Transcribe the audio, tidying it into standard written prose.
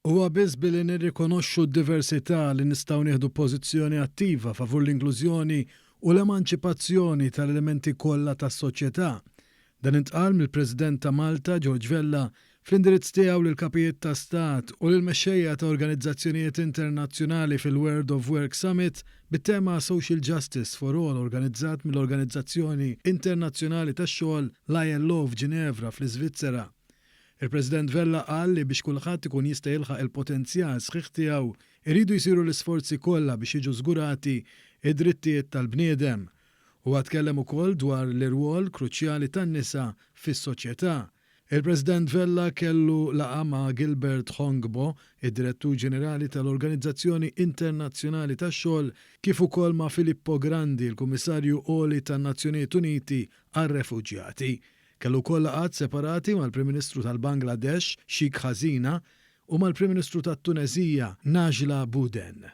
Huwa biss billi nirrikonoxxu d-diversità li nistgħu nieħdu pożizzjoni attiva favur l-inklużjoni u l-emanċipazzjoni tal-elementi kollha tas-soċjetà. Dan intqal mill-President ta' Malta, George Vella, fl-indirizz tiegħu lill-Kapijiet ta' Stat u lill-mexxejja ta' organizzazzjonijiet internazzjonali fil-World of Work Summit bit-tema Social Justice for All organizzat mill-Organizzazzjoni Internazzjonali tax-Xogħol, l-ILO, f'Ġinevra, fl-Iżvizzera. Il-President Vella qal li biex kulħadd ikun jista' jilħaq il-potenzjal sħiħ tiegħu, iridu jsiru l-isforzi kollha biex jiġu żgurati d-drittijiet tal-bniedem. Huwa tkellem ukoll dwar l-irwol kruċjali tan-nisa fis-soċjetà. Il-President Vella kellu laqgħa ma' Gilbert Hongbo, id-Direttur Ġenerali tal-Organizzazzjoni Internazzjonali tax-Xogħol, kif ukoll ma' Filippo Grandi, il-Kummissarju Għoli tan-Nazzjonijiet Uniti għar-Refuġjati. Kellu wkoll laqgħat separati mal-Prim Ministru tal-Bangladesh, Sheikh Hasina, u mal-Prim Ministru tat-Tuneżija, Najla Bouden.